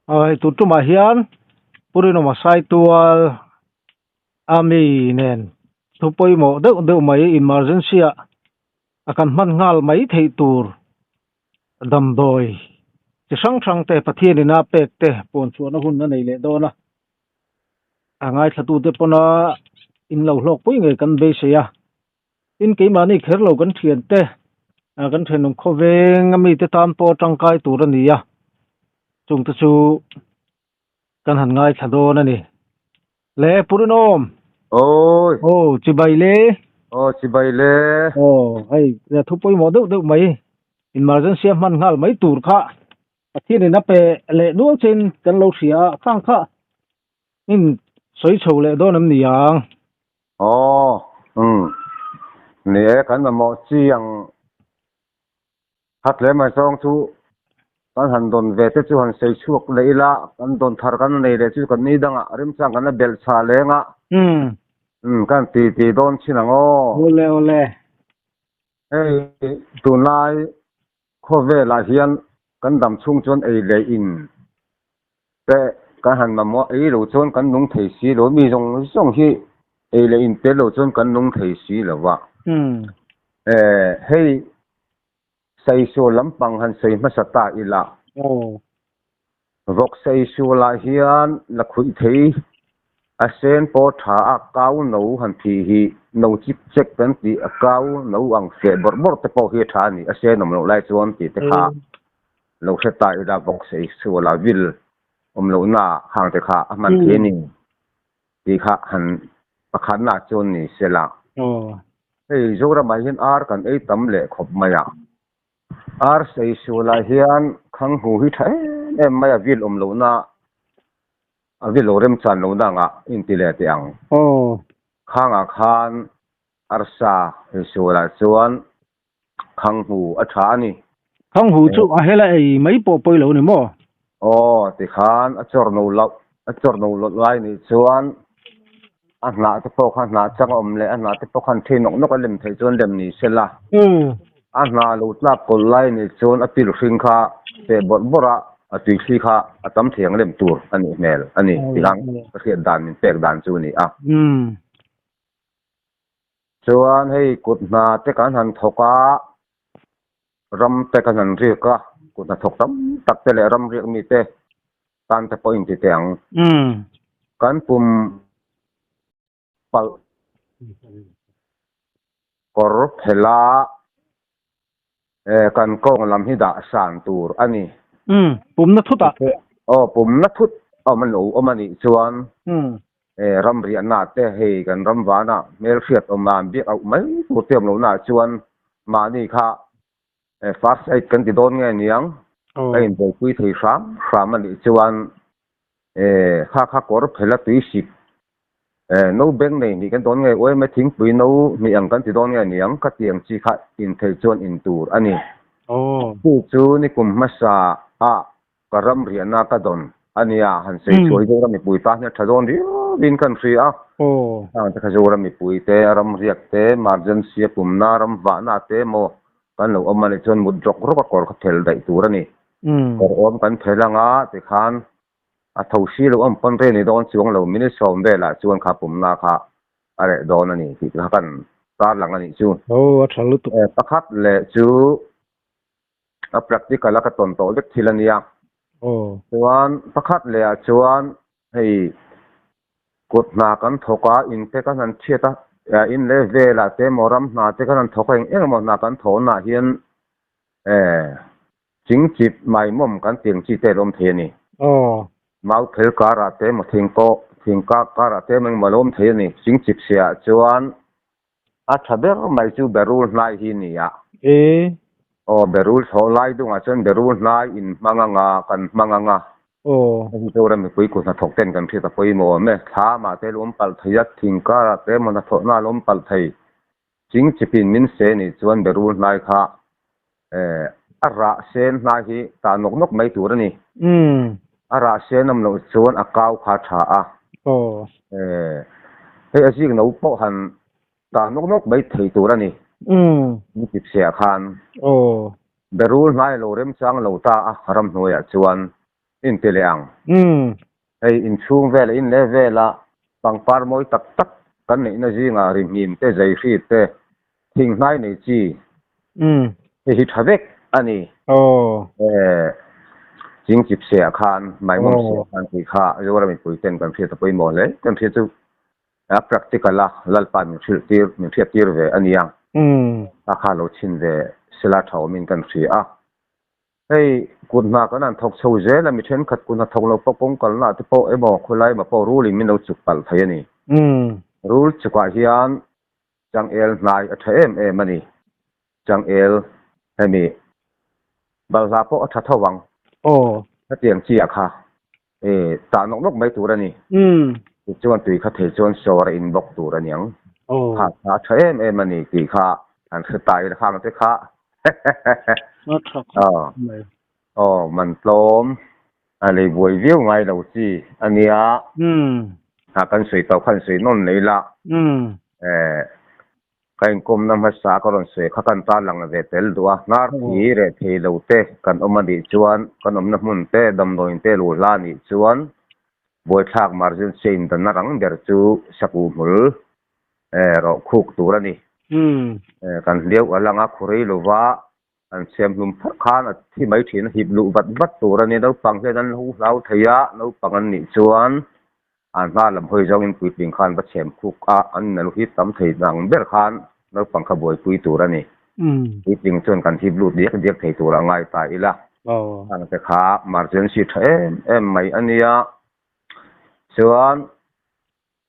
Hei tun tumah hian Pu Rinawma Saitual a mi nen thu pawimawh deuh deuh mai emergency ah a kan hman nghal mai theih tur damdawi chi hrang hrang te Pathian in a pek te puan chhuahna hun a nei leh dawn a a ngaithlatute pawna in lo hlawk pui ngei kan beisei a. Tin, keimahni kher lo kan thiante, kan thenawm khawveng a mite tan pawh tangkai tur a ni a, chungte chu kan han ngaithla dawn a ni. Le, Pu Rinawm! Awi! Aw, chibai le! Aw, chibai le! Aw, hei, thu pawimawh deuh deuh mai, emergency a hman nghal mai tur kha Pathianin a pe leh nual chein kan lo hria a, khang kha in sawi chho leh dawn em ni ang? Aw, umm. Ni e, kan mamawh chi ang khat leh mai zawng chu kan han dawn ve te chu han sawi chhuak leh ila, kan dawn thar kan nei leh chu kan ni dangah remchang kan la belh chhah leng a. Umm. Umm, kan ti ti dawn chin ang aw. Awle, awle. Hei, tunlai Khawvelah hian kan dam chhung chuan ei leh in te kan han mamawh ei lo chuan kan nung thei si lo, mi zawng zawng hi ei leh in tel lo chuan kan nung thei si lo va. Hei Saisual lampang han sawi hmasa ta ila. Vawk Saisualah hian la khuih thei a sen pawh tha a kau no han thih hi no chip chek kan tih a kau no ang feh bawrh bawrh te pawh hi a tha a ni a sen awm loh lai chuan tih te kha lo hre ta ila vawk Saisualah vil awm lohna hang te kha a hman thei a ni tih kha han pakhatna chuan ni sela. Hei Zoramah hian ar kan ei tam leh khawp mai a. Ar Saisualah hian Khanghu hi tha em em mai a vil awm lohna a vil lo remchan lohna angah inti leh teh ang. Khangah khan arsa Saisualah chuan Khanghu a tha a ni. Khanghu chu a hela ei mai pawh pawi lo ni maw? Aw tikhan a chawr no loh a chawr no loh lai nih chuan a hnah te pawh kha hnah chang a awm leh a hnah te pawh khan thei nawk nawk a lem theih chuan lem ni se la. A hnah lo tlak kawlh lai nih chuan a pil hring kha feh bawrh bawrh a, a tui thli kha a tam thei ang lem tur a nih hmel a ni tih ang ka hriat dan min pek dan chu a ni a. Chuan hei kut hna te kan han thawk a, ram te kan han riak a, kut hna thawk tam tak te leh ram riak mi te tan te pawh inti teh ang. Kan pum palh kawr phela kan kawng lam hi dah san tur a ni. Pumna thut ah. Aw pumna thut awm a lo awm a nih chuan ram riahna te hei kan ram vanah hmelhriat awm an biak auh mai tur te awm lohna ah chuan mahni kha First aid kan ti dawn nge niang? Ka inbuaipui thei hram hram a nih chuan kha kha kawr phela tui sik no beng nei hnih kan dawn nge uaima thingpui no hnih ang kan ti dawn nge niang ka ti ang chi kha in thei chuan in tur a ni. Chu chu nikum hmasa ah ka ram riahna ka dawn a nia, han sawi chhuah hi Zoram mipui tan hian tha dawn riau in kan hria a. Heng te kha Zoram mipui te, ram riak te, emergency a pumna, ram vahna te emaw kan lo awm a nih chuan mut rawk rawk a kawr kha phel daih tur a ni. Kawr awm kan phel anga tikhan a tho si lo awm pawn rei ni dawn chuang lo minute sawm velah chuan kha pumna kha a reh dawn a ni tih te kha kan tarlang a nih chu. Aw a tha lutuk. Pakhat leh chu a practical a ka tawn tawh vek thil a nia. Chuan pakhat leh ah chuan hei kut hna kan thawk a, in te kan han chhiat a, in leh velah te emaw ram hna te kan han thawk a, eng eng emaw hna kan thawh naah hian chingchip maimawm kan tih ang chi te a lo awm thei a ni. Mau phel karah te emaw thingkaw thingkak karah te emaw engemaw a lo awm thei a ni. Chingchip siah chuan A tha ber mai chu berul hnai hi nia. E. Aw, berul thlawh lai dungah chuan berul hnai in hmang anga, kan hmang anga. Aw. Hei chu ram mipui kut hnathawk ten kan hriat a pawimawh awm e. Thlamah te lawm palh thei a, thing karah te emaw hnathawhna a lawm palh thei. Ching chipin min se nih chuan berul hnai kha a rah sen hnai hi tah nawk nawk mai tur a ni. A rah sen awm loh chuan a kau kha a tha a. Hei a zik no pawh han tah nawk nawk mai thei tur a ni. Ni chipsiah khan berul hnai lo remchang lo ta a ramhnuaiah chuan. In ti leh ang. Um. Hei inchhung vela in leh vela pangpar mawi tak tak kan neihna zingah rihnim te, zaihri te, thinghnai nei chi Um. hei hi tha vek a ni. Aw. Eh, chingchip se ah khan, maimawm se Aw. ah khan tih kha Zoram mipui ten kan hriat a pawimawh hle. Kan hriat chu a practical a Lalpa min hrilh tir, min hriat tir ve a nia. Um. A kha lo chhin ve sela tha awmin kan hria a. Hei kut hna kan han thawk chho zel a, mi thenkhat kut hna thawk lo pawh kawng kalna ah te pawh emaw khawilai emaw pawh rul in min lo chuk palh thei a ni. Um. Rul chukah hian changel hnai a tha em em a ni. Changel hemi balhla pawh a tha tho ang. Aw. Hetiang chi ah kha e tah nawk nawk mai tur a ni. Um. Tichuan tui kha thei chuan sawr a in bawk tur a niang. Aw. Kha kha a tha em em a ni tih kha an hre ta ila khang te kha. A tha khawp mai. Aw man tlawm a lei buai viau ngai lo chi a nia. Um. A kan sawi tawh khan sawi nawn leh ila. Um. Eh Ka inkawmna hmasa ka rawn sawi kha kan tan lang ve tel duh a, hnar thi reh thei lo te kan awm a nih chuan kan awmna hmun te damdawiin te luh hla a nih chuan buaithlak emergency indanna rang ber chu sakuh hmul rawh khuk tur a ni. Kan hliau a lang a, khurei lova an siam hlum pharh khan a thi mai thin a, hip luh vat vat tur a ni. Naupang hian an lo hlau thei a, naupang an nih chuan an hma lam hawi zawngin puitling khan va chhem khuk a, an in a lo hip tam thei ang ber khan naupang kha buaipui tur a ni. Puitling chuan kan hip lut diak diak thei tur a ngai ta ila. Khangte kha emergency tha em em mai a nia. Chuan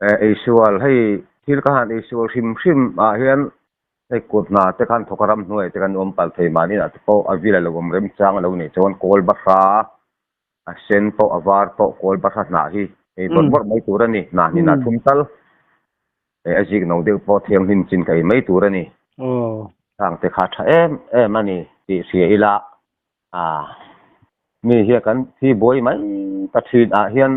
Eisual, hei thil ka han eisual hrim hrim ah hian hei kut hna te khan thawk a ram hnuai te khan awm palh thei mahni ah te pawh a vil a lo awm remchang a lo nih chuan kawl bahra a sen pawh a var pawh kawl bahra hnah hi ei bawrh bawrh mai tur a ni. Hnah hnin ah thum tal a zik no deuh pawh thianghlim chin ka ei mai tur a ni. Khang te kha tha em em a ni tih hria ila A mi hian kan thi buai mai ta thin ah hian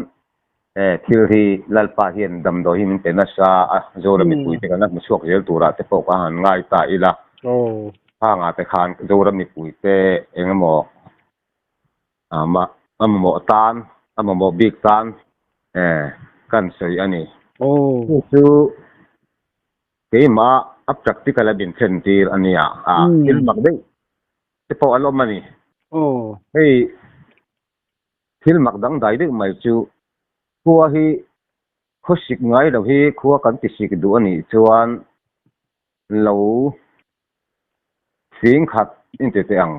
thil hi Lalpa hian damdawi hi min pe nasa a, Zoram mipui te kan la hmu chhuak zel turah te pawh ka han ngai ta ila. Khangah te khan Zoram mipui te eng emaw a mamawh tan, a mamawh bik tan kan sawi a ni. Chu chu keimah a practical a min thlen tir a nia, thil mak deuh te pawh an awm a ni. Hei thil mak dangdai deuh mai chu khua hi khaw sik ngai lo hi khua kan ti sik duh a nih chuan lo fing khat in ti teh ang.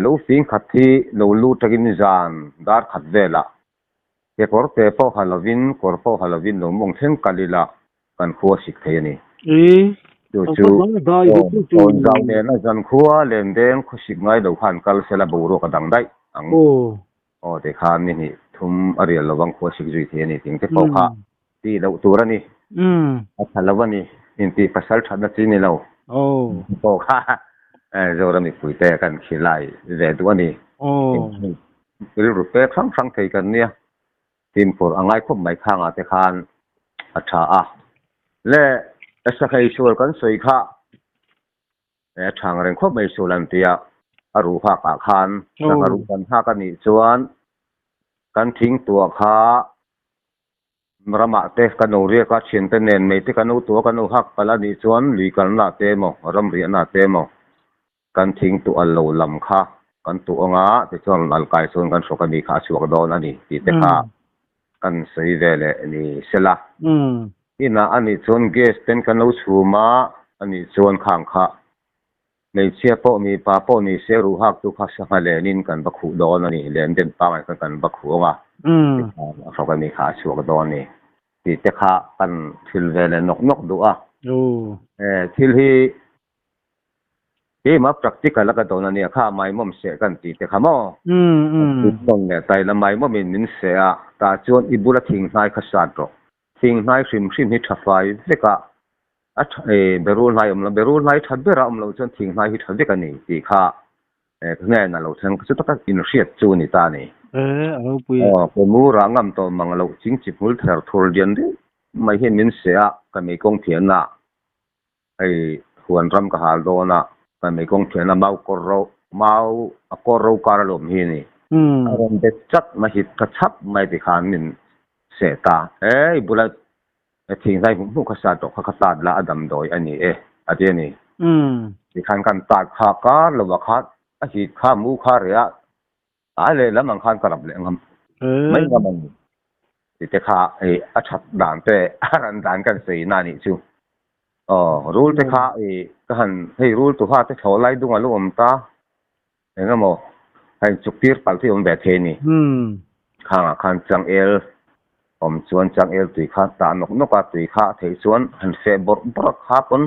Lo fing khat hi lo lut takin zan dar khat velah kekawr te pawh ha lovin kawr pawh ha lovin lo mawng thleng kal ila kan khua sik thei a ni. Chu chu tawn zau nena zan khua lendeng khaw sik ngai lo khan kal sela boruak a dang daih ang. Aw ti khan ni hnih thum a rial lovang khua sik zui thei a ni ting te pawh kha tih loh tur a ni. A tha lo a ni. Intih pasal thatna chi ni lo pawh kha Zoram mipuite kan khilai ve duh a ni. Rilru pek hrang hrang thei kan nia. Fimkhur a ngai khawp mai khangah te khan a tha a. Le sakhei sual kan sawi kha a thang reng khawp mai sual an ti a, a ruh hak ah khan sangha ruh kan hak a nih chuan kan thing tuah kha ramah te kan lo riak a, thiante nen mei te kan lo tuah kan lo hak palh a nih chuan lui kalna te emaw ram riahna te emaw Kan thing tuh al lo lam kha kan tuh ang a, tichuan rawn al kai chuan kan hrawk a mi kha a chhuak dawn a ni tih te kha kan sawi ve leh ni sela. Inah a nih chuan gas ten kan lo chhum a, a nih chuan khang kha hmeichhia pawh mipa pawh ni se ruh hak tu kha sangha lenin kan va khuh dawn a ni, len den pangai khan kan va khuh ang a, tichuan a hrawk a mi kha a chhuak dawn a ni tih te kha kan thil ve leh nawk nawk duh a. Thil hi Keimah practical a ka dawn a nia kha maimawm seh kan tih te kha maw? Tun leh taila maimawmin min seh a, tah chuan i bula thinghnai kha sat rawh. Thinghnai hrim hrim hi tha fai vek a, a tha e berul hnai awm lo, berul hnai tha ber a awm loh chuan thinghnai hi tha vek a ni tih kha hnenah lo thleng chu taka inhriat chu a ni ta a ni. Aw, ka mu rah ngam tawh mang loh chingchip hmul ther thur lian deuh mai hian min seh a, ka meikawng thianah Hei huan ram ka hal dawn a, kan mei kawng thian a mau kawr ro, mau a kawr ro kar a lawm hi a ni. A rawn bet chat mai hi ka chhap mai ti khan min seh ta. E i bula thinghnai hmuh hmuh kha sa tawh kha ka tat la a damdawi a ni e a ti a ni. Tikhan kan tat kha kar lo ah khan a hit kha mu kha reh a ai leh lam ang khan ka rap leh ngam mai ngam a ni. Tite kha hei a that dan te a ran dan kan sawi na nih chu. Aw rul te kha i ka han hei rul tuha te thlawh lai dung a lo awm ta eng emaw a inchuk tir palh hi awm ve thei a ni. Khangah khan changel awm chuan changel tui kha tah nawk nawk a tui kha a theih chuan han feh bawrh bawrh a kha pawn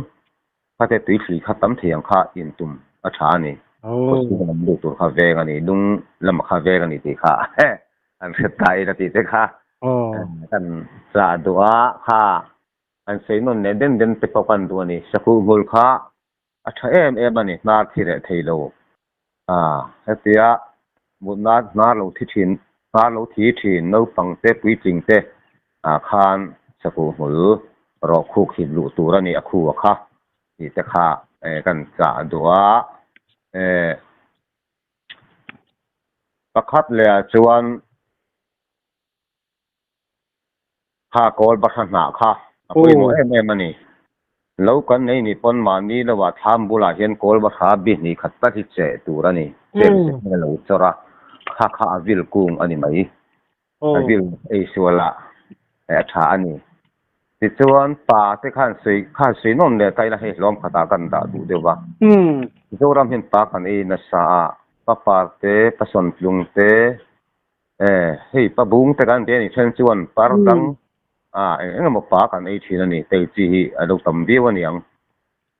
Khate tui thli kha tam thei ang kha in tum a tha a ni. Kawchhung lam lut tur kha veng a ni, lung lamah kha veng a ni tih kha an hre ta in a tih te kha kan chah duh a, kha an sawi nawn leh den den te pawh kan duh a ni. Sakuh hmul kha a tha em em a ni, hnar thi reh thei lo. Hetia mutna hnar lo thi thin, hnar lo thi thin naupang te puitling te ah khan sakuh hmul rawh khuk hip luh tur a ni a khu a kha tih te kha kan chah duh a. Pakhat leh ah chuan Kha kawl bahra hnah kha a pawimawh em em a ni. Lo kan nei ni pawn mahni lovah thlam bulah hian kawl bahra bi hnih khat tak hi cheh tur a ni. Chem se hian a lo chawr a, kha kha a vil kung a ni mai. A vil ei sualah a tha a ni. Tichuan pa te khan sawi khan sawi nawm leh ta ila hei hlawm khatah kan dah duh deuh va. Mizoram hian pa kan ei nasa a, pa par te, pa sawntlung te, E, hei pa bung te kan ti a ni then chuan par dang a eng eng emaw pa kan ei thin a ni tei chi hi a lo tam viau a niang.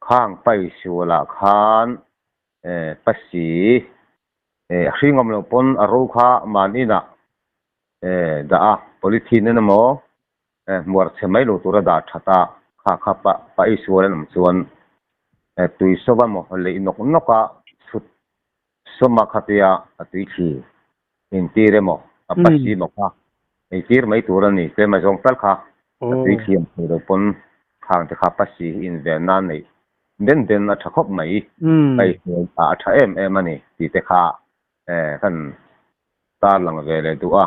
Khang pai sualah khan e pasi e a hring awm loh pawn a ro kha mahni inah e dah a polythene en emaw e hmuar chhe mai lo tura dah that a kha kha pa pa ei sual an awm chuan e tui sawva maw leih nawk nawk a chhut Sawma khatia a tui thli intir emaw, a pasi emaw kha eitir mai tur a ni. Tlema zawng tal kha a tui thli ang thei lo pawn khang te kha pasi hi inven nan neih den den a tha khawp mai. Hei hmel a tha em em a ni tih te kha kan tarlang ve leh duh a.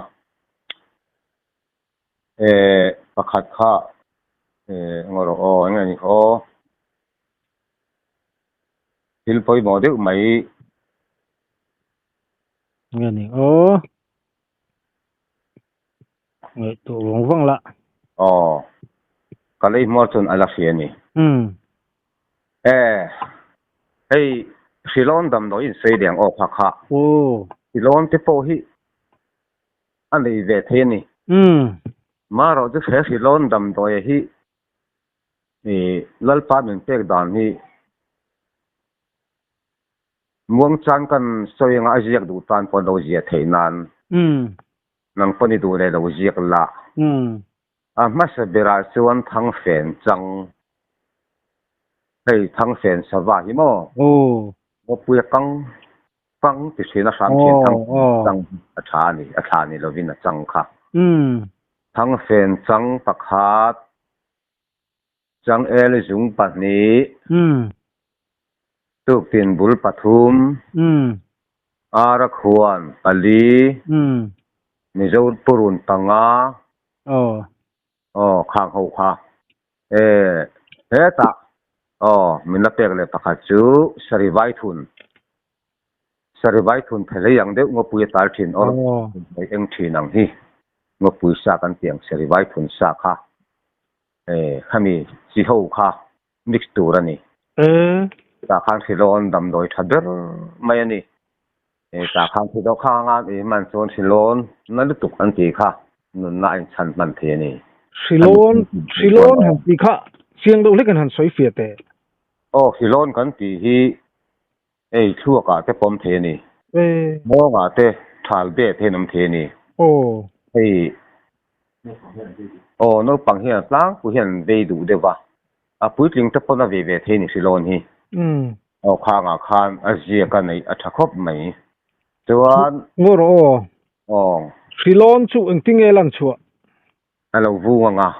Pakhat kha eng rawh aw, eng nge ni aw. Thil pawimawh deuh mai. Nge ni aw. Ngaihtuah vawng vawng la. Aw. Ka lei hmuar chuan a la hria a ni. Umm. E, hei Hrilawn damdawi in sawi leh ang aw kha kha. Aw. Hrilawn te pawh hi a nei ve thei a ni. Umm. Marawh chu he Hrilawn damdawi hi I Lalpa min pek dan hi muangchan kan sawi anga a ziak duh tan pawh lo ziah theih nan nang pawn i duh leh lo ziak la. A hmasa berah chuan Thangfen chang, hei Thangfen sava hi maw? Ngawpuia kang kang ti thin a hram thin Thangfen chang hi a tha a ni, a thla ni lovin a chang kha. Thangfen chang pakhat. Changel zung pahnih. Tuktin bul pathum. Ara khuan pali. Mizo purun panga. Aw khang ho kha. E hetah aw min la pek leh pakhat chu Sarivai thun. Sarivai thun phelei ang deuh ngawpui a tal thin or eng thin ang hi. Ngawpui sa kan tih ang Sarivai thun sa kha. E, khami chi ho kha mix tur a ni. E. Tah khan hrilawn damdawi tha ber mai a ni. E, tah khan thi dawh kha anga i hman chuan hrilawn na lutuk an tih kha nunna a inchhan hman thei a ni. Hrilawn, hrilawn han tih kha chiang deuh hlekin han sawi fiah teh. Aw, hrilawn kan tih hi hei thluakah te pawm thei a ni. E. Mawngah te thal bet hian awm thei a ni. Aw. Hei Aw, naupang hian tlangpui hian an vei duh deuh va, a puitling te pawn a vei ve thei ni Hrilawn hi. Aw, khangah khan a ziak a neih a tha khawp mai. Chuan. Ngaw rawh aw. Aw. Hrilawn chu engtinge lan chhuah? A lo vung ang a.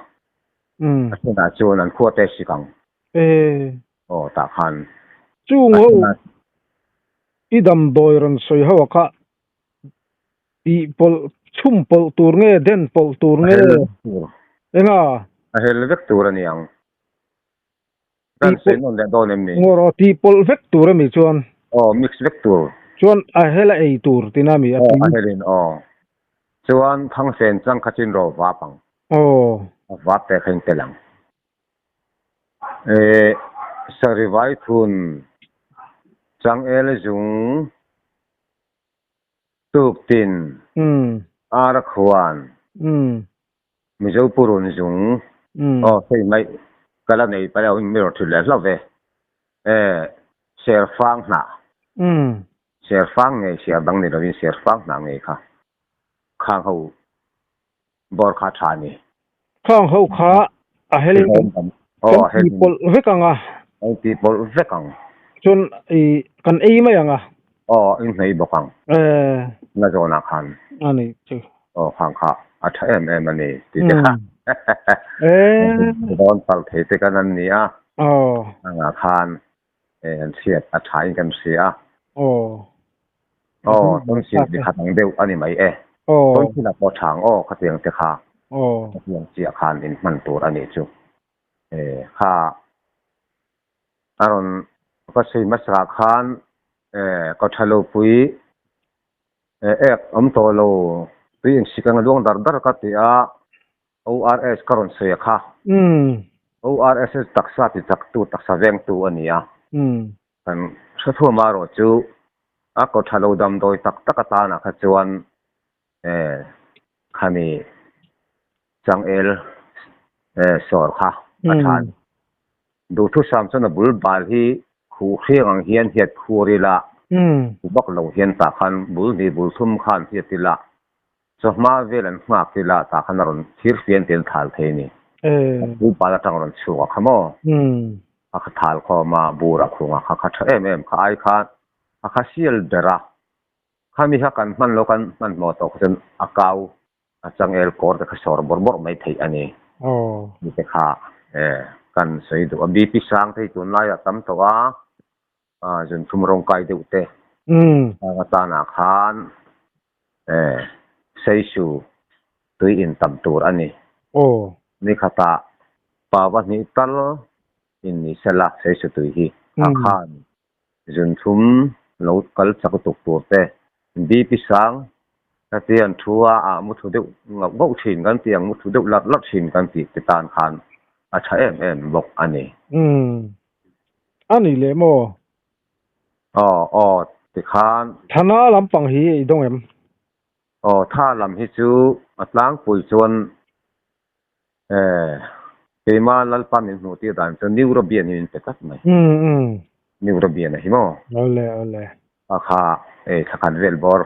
A thenah chuan an khua te sik ang. E. Aw, tah khan. Chu ngaw i damdawi rawn sawi ho a kha. Tih pawlh chhum pawlh tur nge den pawlh tur A nge hel vek tur. Enga? A hel vek tur a ni ang. Kan Tih sawi pawlh nawn leh dawn em ni? Ngaw rawh tih pawlh vek tur a mi chuan? Aw mix vek tur. Chuan a hel a ei tur tina mi a Aw tui? a helin aw. Chuan thangsen chang kha chin rawh vap ang. Aw. A vap te kha in tel ang. Eh sarivai thun changel zung. Tuktin, Ara khuan, Mizo purun zung, aw hei mai ka la nei palh a, mi rawn thil leh hlauh ve, eh serfang hnah, serfang ngei siar dang ni lovin serfang hnah ngei kha khang ho bawr kha tha a ni. Khang ho kha a helin kan tihpawlh vek ang a. Kan tihpawlh vek ang. Chuan i kan ei mai ang a. Aw, in hnei bawk ang. Na zawnah khan. A ni chu. Aw, khang kha a tha em em a ni tih te kha. Dawn palh thei te kan an ni a. Aw. Angah khan an hriat a tha in kan hria a. Aw. Aw, tawnsil ti khat ang deuh a ni mai e. Aw. Tawnsil ah pawh tha ang aw khatiang te kha. Aw. Khatiang chiah khan in hman tur a nih chu. E kha a rawn ka sawi hmasa ah khan e ka tha lo pui e ek awm tawh lo tui insik ang a luang dar dar ka ti a. ORS ka rawn sawi a kha. ORS hi taksa ti chaktu, taksa vengtu a ni a. Kan hrethuam erawh chu a kaw tha lo damdawi tak tak atana kha chuan khami changel sawr kha a tha a ni. Duhthusam chuan a bul bal hi khuh hriang ang hian hiat khur ila, khuh bak lo hian tah khan bul hnih bul thum khan hiat ila, Chawhma vel an nghak ila tah khan a rawn thir fian te an thal thei a ni. A pu pal atang a rawn chhuak a kha maw? A kha thal khawm a, bur a khung a, kha kha tha em em kha ai khan a kha sial ber a. Khami kha kan hman lo kan hmanhmawh tawh kha chuan a kau a changel kawr te kha sawr bawrh bawrh mai theih a ni. Ni te kha kan sawi duh a. BP sang te hi tunlaiah tam tawh a. Zunthum rawng kai deuh te hang atanah khan seisu tui in tam tur a ni. Ni khatah pava hnih tal in ni sela seisu tui hi a khan zunthum lo kal chak tuk tur te BP sang ka tian thu a ah mu thu deuh ngauh ngauh thin kan tih ang mu thu deuh larh larh thin kan tih te tan khan a tha em em bawk a ni. A ni leh maw? Aw, aw, tikhan. Thana lampang hi i dawng em? Aw, tha lam hi chu a tlangpui chuan eh, keima Lalpa min hmuh tir dan chuan Neurobian hi min pe tlat mai. Umm, umm. Neurobian a hi maw? Awle, awle. Kha kha ei thla khat vel bawr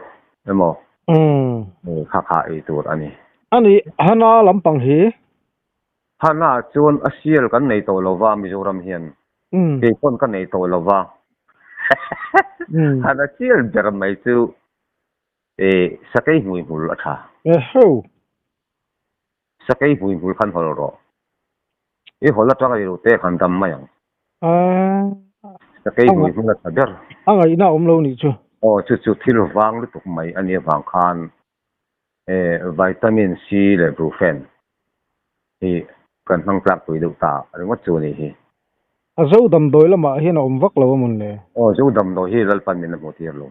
emaw? Umm. Kha kha ei tur a ni. A ni, Hana lampang hi Hana chuan a sial kan nei tawh lo va Mizoram hian. Kei pawn ka nei tawh lo va. Hana sial ber mai chu sakei hmuihmul a tha. Sakei hmuihmul khan hawl rawh. I hawl atanga i rute khan dam mai ang. Sakei hmuihmul a tha ber. A ngaihna a awm lo nih chu. Aw chu chu thil vang lutuk mai a nih avang khan Vitamin C leh Brufen hi kan hmang tlakpui deuh ta ringawt chu a nih hi. A zo damdawi lamah hian a awm vak lo a mawn le? Aw, zo damdawi hi Lalpan min la hmuh tir lo.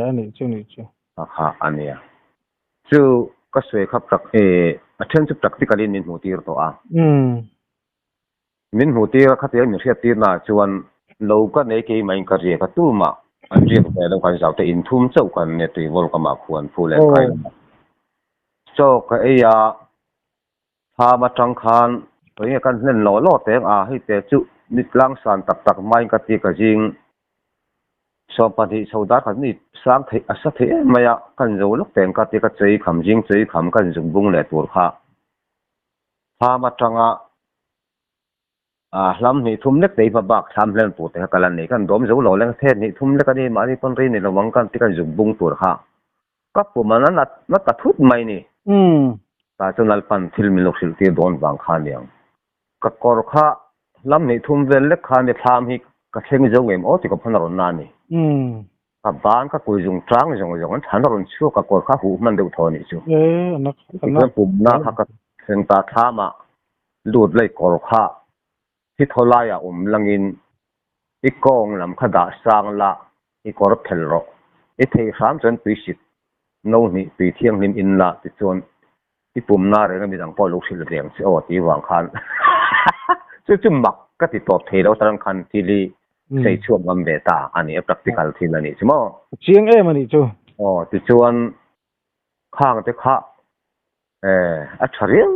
A nih chu, nih chu. A kha a nia. Chu ka sawi kha a then chu practical in min hmuh tir tawh a. Min hmuh tir a, khatiang min hriat tir naah chuan lo ka nei keimah in ka riak a, tumah an riak ve lo kan zau te inthum chauh kan nia tuivawl ka mah khuan phu leh kai lamah chaw ka ei a, thlam atang khan enge kan hlen law law teng a, hei te chu mit tlang san tak tak hmain ka ti ka zing 20 chho dar khat ni sang theih a sa thei em mai a, kan zo lawk teng ka ti ka chei kham zing chei kham kan zuk bung leh tur kha. Thlam atanga hlam hnih thum lek te hi bak thlam hlen tur te kha ka la nei. Kan dawm zo lo leng thet hnih thum lek a ni, mahni pawn ri ni lo ang kan ti kan zuk bung tur kha ka pum a na na ta thut mai ni. Tah chuan Lalpan thil min lo hrilh tir dawn vang kha a niang. Ka kawr kha hlam hnih thum vel lek kha a ni, thlam hi ka thleng zo ngem aw ti ka phawn a rawn na a ni. Ka ban ka kui zung tang zawng zawng an thlan a rawn chhuak a kawr kha huh hman deuh thaw a nih chu. Tichuan pumna kha ka thleng ta thlam a, lut lei kawr kha thi thaw laiah awm langin i kawng lam kha dah sang la i kawr phel rawh. I thei hram chuan tui sik no hnih tui thianghlim in la tichuan i pumna reng a midang pawh lo hrilh ve ang che aw tih vang khan chu chu mak ka ti tawp thei lo tarang khan thil hi sei chhuak ngam ve ta a ni a practical thil a nih chu maw. Chiang em a nih chu. Aw tichuan khang te kha a tha riau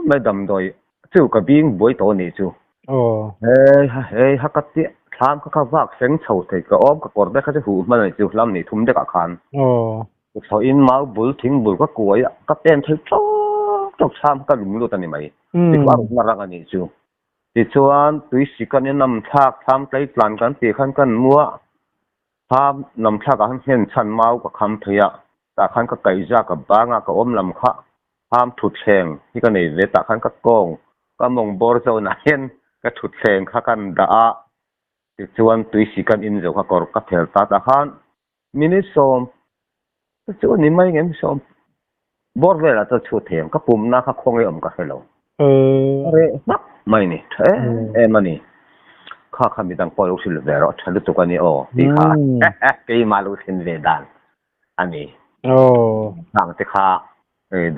mai damdawi chu ka bing buai tawh a nih chu. Aw. Hei ha hei ha ka tia thlam kha kha vak seng chho thei ka awm ka kawr te kha chu huh hman a nih chu hlam nih thum dekah khan. Aw. Thawhin mau bul thing bul ka kuai a, ka pen thei tawk tawk chham ka lum lut a ni mai. Tikhu a rukna rang a nih chu. Tichuan tui sik an inam thlak thlam tlei tlan kan tih khan kan mu a, thlam nam thlak ah khan nghen chhan mau ka kham thei a, tah khan ka kaihza ka bang a, ka awm lam kha thlam thutthleng hi ka nei ve, tah khan ka kawng ka mawng bawr zawnah hian ka thutthleng kha kan dah a, tichuan tui sik an in zo kha kawr ka phel ta tah khan Minute sawm ka chu a ni mai ngem sawm bawr velah chuan chhut thei ang ka pumna kha khawnge awm ka hre lo. A reh hmak mai ni tha em em a ni. Kha kha midang pawh lo hrilh ve rawh tha lutuk a ni aw tih kha keimah lo thlen ve dan a ni. Khang te kha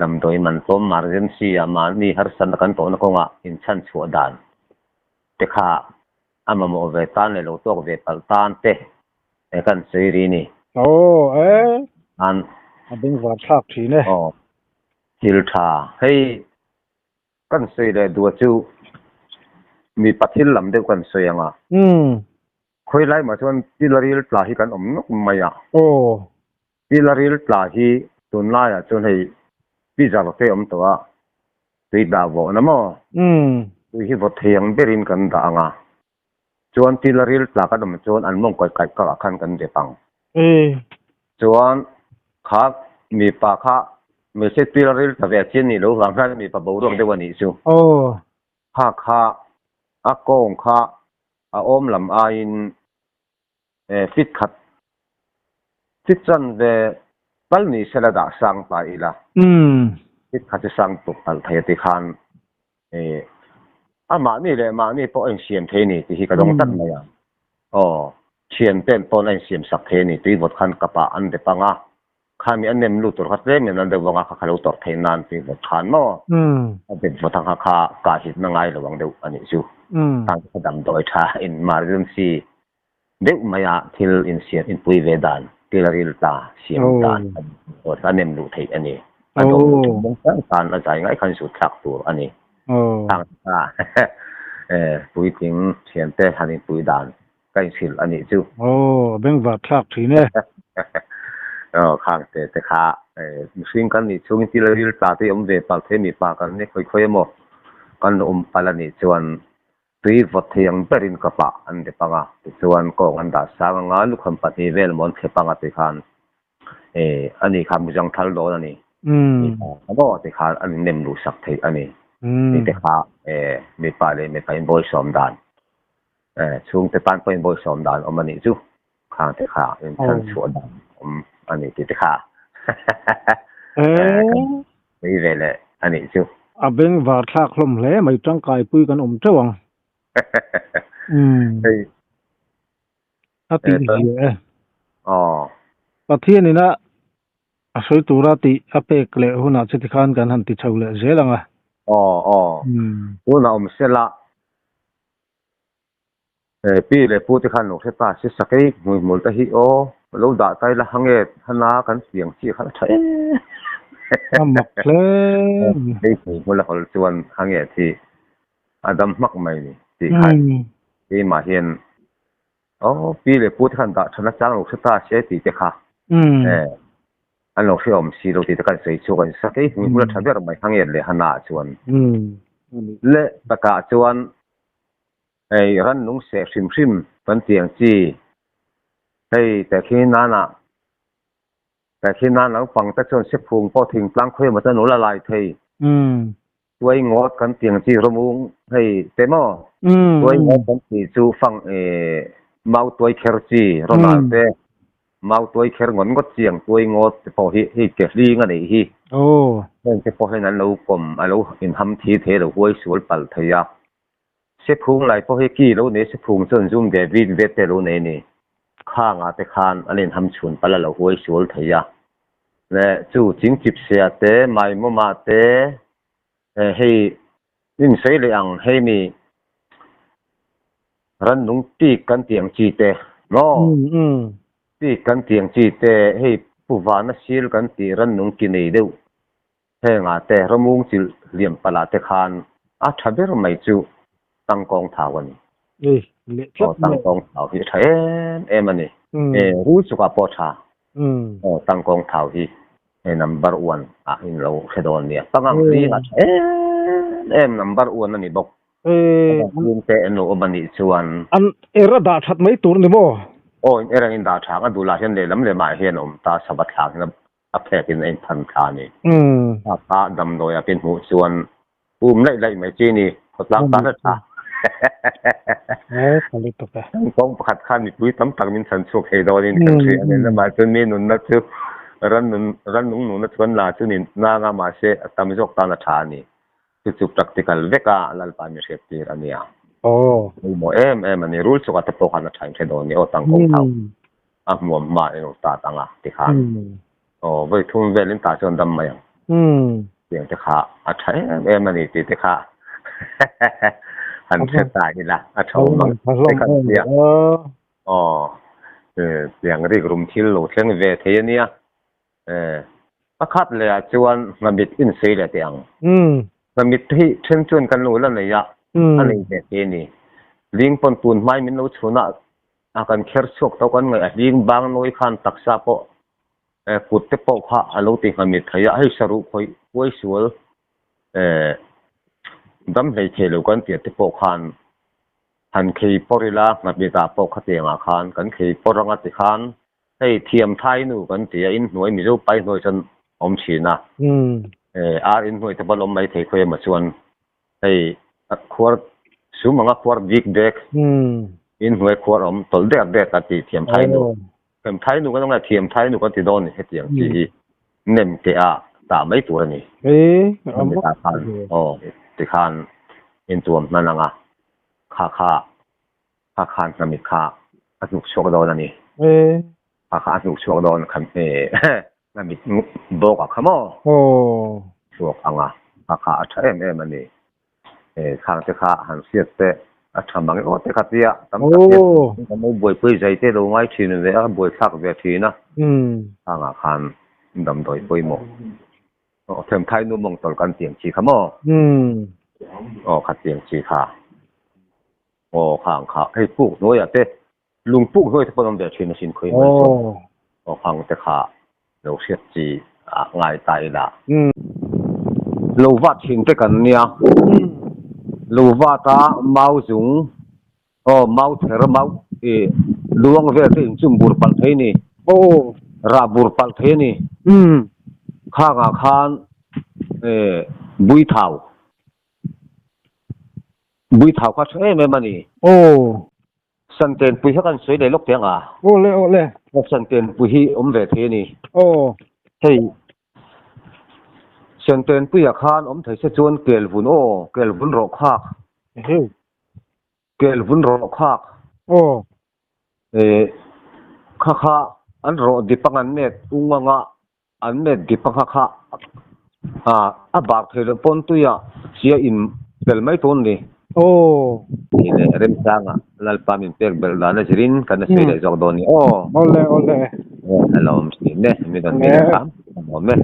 damdawi man tlawm emergency ah mahni harsatna kan tawhna kawngah inchhan chhuah dan te kha a mamawh ve tan leh lo tawk ve palh tan te e kan sawi ri ni. Aw e. An. A bengvar thlak thin e. Aw. Thil tha. Hei kan sawi leh duh chu mipa thil lam deuh kan sawi ang a. Umm. Khawi lai mah chuan tilaril tla hi kan awm nawk mai a. Aw. Tilaril tla hi tunlaiah chuan hei pizar te awm tawh a, tui dah vawhna maw? Umm. Tui hi vawt thei ang berin kan dah ang a, chuan tilaril tla kan awm chuan an mawng kaih kaih kak ah khan kan dep ang. Ee. Chuan kha mipa kha hmeichhe tilaril tla ve a chian nih loh vang khan mipa boruak deuh a nih chu. Aw. Kha kha a kawng kha a awm lam aiin Fit khat fit chan ve tal ni sela dah sang ta ila. Fit khat hi sang tuk talh thei a ti khan a mahni leh mahni pawh a insiam thei a ni tih hi ka dawng tlat mai a. Aw, thian pen pawn a insiam sak thei a ni tui vawt khan kapah an dep ang a, khami a nem lut tur kha tlem in an deuh vang a kha kha lo tawrh theih nan tui vawt khan maw a dep vawt ang kha kha kah hitna ngai lo ang deuh a nih chu. Khang kha damdawi tha emergency Deuh maia thil insiam inpui ve dan, tilaril ta siam dan a nem luh theih a ni. A dawm luh theih bawk tan tan a zai ngai khan zut thlak tur a ni. Khang kha puitling thiante han inpui dan ka inhrilh a nih chu. Aw, a bengvar thlak thin e. Aw, khang te te kha mihring kan nih chhungin tilaril tla te awm ve palh thei mipa kan ni khawi khawi emaw kan awm palh a nih chuan Tui vawt thei ang berin ka pah an dep ang a, tichuan kawng an dah sang ang a, lukham pahnih vel maw an thlep ang a ti khan eh a ni kha muzang thal dawn a ni. Mipa kha maw ti khan an innem luh sak theih a ni. Mite kha eh mipa leh mipa inbawihsawm dan eh chhungte tan pawh inbawihsawm dan awm a nih chu. Khang te kha inchhan chhuah dan awm a ni tih te kha eh kan sawi ve leh a nih chu. A bengvar thlak hlawm hle mai tangkai pui kan awm teuh ang. Hei. A tih zia e. Aw. Pathian ina a sawi tura tih a pek leh hunah chuti khan kan han ti chho leh zel ang a. Aw aw. Tunah awm sela. Pi leh pu te khan lo hre ta se sakei hmuihmul te hi aw lo dah ta ila hange hana kan fiang chiah khan a tha em A mak hle. Hei hmuihmul a hawl chuan hange thi a dam hmak mai ni tih khan keimah hian aw pi leh pu te khan dah tha nachang lo hre ta se tih te kha an lo hre awm si lo tih te khan sawi chhuak a ni. Sakei hmuihmul a tha ber mai hange leh hana ah chuan leh takah chuan Hei rannung seh hrim hrim kan tih ang chi. Hei tehkhin nana tehkhin nan naupang te chuan sephung pawh thingtlang khawi emaw chuan ul a lai thei. Tuai ngawt kan tih ang chi rawmung hei te maw? Tuai ngawt kan tih chu fang mau tuai kher chi rawnal te. Mau tuai kher ngawt ngawt chi ang tuai ngawt te pawh hi hei ke hling a neih hi. Heng te pawh hian an lo kawm a lo inham thi thei a lo huai sual palh thei a. Sephung lai pawh hi ki lo nei sephung chuan zum ve vit vet te lo nei a ni. Khangah te khan an inham chhun palh a lo huai sual thei a. Leh chu chingchip sia te maimawmah te hei insawi leh ang hei mi rannung pik kan tih ang chi te maw? Pik kan tih ang chi te hei pu vana sil kan tih rannung ki nei deuh hengah te ramung chilh hliam palh ah te khan a tha ber mai chu tangkawng thau a ni. Aw tangkawng thau hi a tha em em a ni. Rul chukah pawh a tha. Aw tangkawng thau hi hei number one ah in lo hre dawn nia. Pangang hling a tha em em number one a ni bawk. Pangang te an lo awm a nih chuan. An er a dah that mai tur ni maw? Aw in er angin dah tha ang a dulah hian lehlam lehmah hian a awm ta sava thlak hian a phek in a inthan thla a ni. A kha damdawi a pin hmuh chuan um laih laih mai chi ni, khawtlang tan a tha. Kawng pakhat khan mipui tam tak min chhan chhuak thei dawnin kan hria a ni. Lamah chuan mi nunna chu rannun rannung nunna chu kan la chu ni nanga mahse a tam zawk tan a tha a ni. Chu chu practical veka Lalpa mi hriat tir a nia. Pawimawh em em a ni. Rul chukah te pawh khan a tha in hre dawn ni aw tangkawng thau. A hmuam hma eng rawh ta tang a ti khan aw vawi thum vel in tah chuan dam mai ang tiang te kha a tha em em a ni tih te kha han hre ta ila a tha awm ang te khan tia aw tiang rik rum thil lo thleng ve thei a nia pakhat leh ah chuan hnamit insei leh teh ang hnamit hi then chuan kan lo la nei a a nei ve thei a ni ling pawn tun hmai min lo chhun a A kan kher chhuak tawh kan ngaih a hling bang nawi khan taksa pawh eh kut te pawh kha a lo ti nghamit thei a, hei saruh khawih huai sual eh dam hlei thei lo kan tih te pawh khan han khei pawr ila nghamit ah pawh khatiang ah khan kan khei pawr anga ti khan hei thiam thai nu kan ti a inhnuai Mizo pai hnuai chuan awm thin a eh ar inhnuai te pawh an awm mai thei khawi emaw chuan Hei a khuar sum anga khuar dik dek in hnuai khuar awm tawlh dek dek a ti thiam thai nu. Thiam thai nu kan awm ngai thiam thai nu kan ti dawn ni hetiang chi hi nem teh a tah mai tur a ni. Khan aw tikhan intuam hman anga kha kha kha khan hnamit kha a hnuk chhuak dawn a ni. Kha kha a hnuk chhuak dawn khan hnamit bawk a kha maw? Chhuak ang a, kha kha a tha em em a ni. Khang te kha han hriat te a tha mang e aw te kha tia tam tak hian kan lo buaipui zai te lo ngai thin ve a, buaithlak ve thin a. Khangah khan damdawi pawimawh Aw themthai nu mawng tawlh kan tiang chi kha maw? Aw kha tiang chi kha. Aw khang kha hei puk hnuaiah te lung puk hnuai te pawh an awm ve thin asin khawi mai chuan aw khang te kha lo hriat chi ah ngai ta ila. Lo vat thin te kan nia lo vat a mau zung aw mau ther mau ih luang vel te inchum bur palh thei ni rah bur palh thei a ni khangah khan eh buithau. Buithau kha tha em em a ni. Aw. Santenpui kha kan sawi leh lawk teh ang a. Aw le aw le. Santenpui hi awm ve thei a ni. Aw. Hei Santenpuia khan awm thei se chuan Kelvun aw, Kelvun rawh khak. Ehe. Kelvun rawh khak. Aw. Eh kha kha an rawh dip ang an met ung anga An met dip a kha kha a a bak thei loh pawn tuiah chia in pel mai tun ni. Aw. Ni leh Remsanga Lalpa min pek belh dan a zirin kan a sawi leh zawk dawn ni aw. Awle awle. Aw a lo awm thin e, mi rawn be leh hram a nuam e.